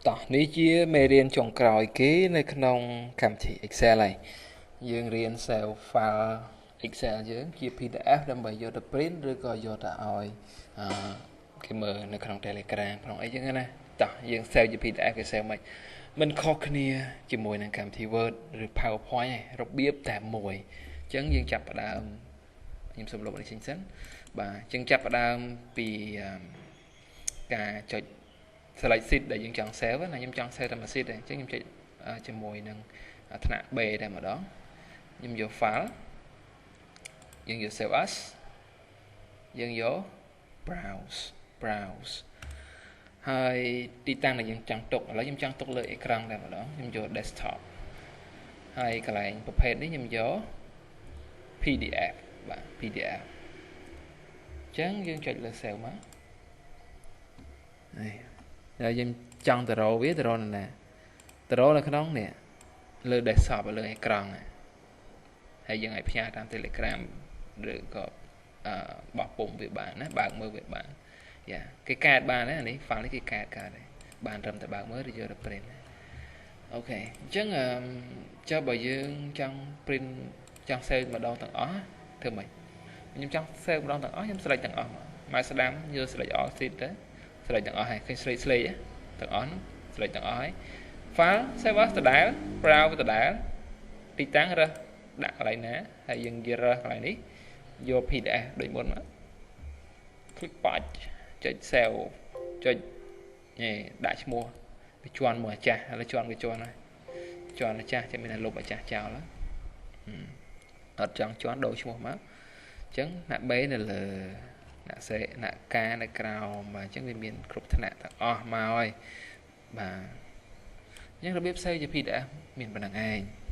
តោះនេះជាមេរៀនចុងក្រោយគេនៅក្នុងកម្មវិធី Excel ហើយយើងរៀន save file Excel យើងជា PDF ដើម្បីយកទៅ print ឬក៏យកទៅឲ្យអឺគេមើលនៅក្នុង Telegram ក្នុងអីចឹងណាតោះយើង save ជា PDF គេ save មិនមិនខុសគ្នាជាមួយនឹងកម្មវិធី Word ឬ PowerPoint ទេរបៀបតែមួយអញ្ចឹងយើងចាប់ផ្ដើមខ្ញុំសូមលុបនេះចេញសិនបាទអញ្ចឹងចាប់ផ្ដើមពីការចុច select sheet ដែលយើងចង់ save ណាខ្ញុំចង់ save តែមួយ sheet ទេអញ្ចឹងខ្ញុំចុចជាមួយនឹងថ្នាក់ B តែម្ដងខ្ញុំយក file យើងយក save as យើងយក browse browse ហើយទីតាំងដែលយើងចង់ទុកឥឡូវខ្ញុំចង់ទុកលើអេក្រង់តែម្ដងខ្ញុំយក desktop ហើយកន្លែងប្រភេទនេះខ្ញុំយក PDF បាទ PDF អញ្ចឹងយើងចុចលើ save មកនេះហើយយើងចង់ទៅរកវាទៅរកនៅណាទៅរកនៅក្នុងនេះលើ desktop លើអេក្រង់ហើយយើងអាចផ្ញើតាម Telegram ឬក៏អឺបោះពុំវាបានណាបើកមើលវាបានយ៉ាគេកែតបានណានេះ file នេះគេកែតកើតដែរបានត្រឹមតែបើកមើលឬយកទៅ print OK អញ្ចឹងអឺចុះបើយើងចង់ print ចង់ save ម្ដងទាំងអស់ធ្វើម៉េចខ្ញុំចង់ save ម្ដងទាំងអស់ខ្ញុំ select ទាំងអស់មកមកស្ដាំយក select all sheet ទៅ select ទាំងអស់ហើយឃើញ select select ទាំងអស់ហ្នឹង select ទាំងអស់ហើយ file save as ដដែល browse ដដែលទីតាំងរើសដាក់កន្លែងណាហើយយើងយករើសកន្លែងនេះយក PDF ដូចមុនមក click បាច់ចុច save ចុចនេះដាក់ឈ្មោះវាជន់មួយអាចាស់ឥឡូវជន់គេជន់ហើយជន់អាចាស់ចាំមានតែលុបអាចាស់ចោលអត់ចង់ជន់ដូរឈ្មោះមកអញ្ចឹងដាក់ B នៅលើដាក់សេដាក់ការនៅក្រោមបាទអញ្ចឹងវាមានគ្រប់ថ្នាក់ទាំងអស់មកហើយបាទអញ្ចឹងរបៀប save ជា PDF មានប៉ុណ្្នឹងឯង។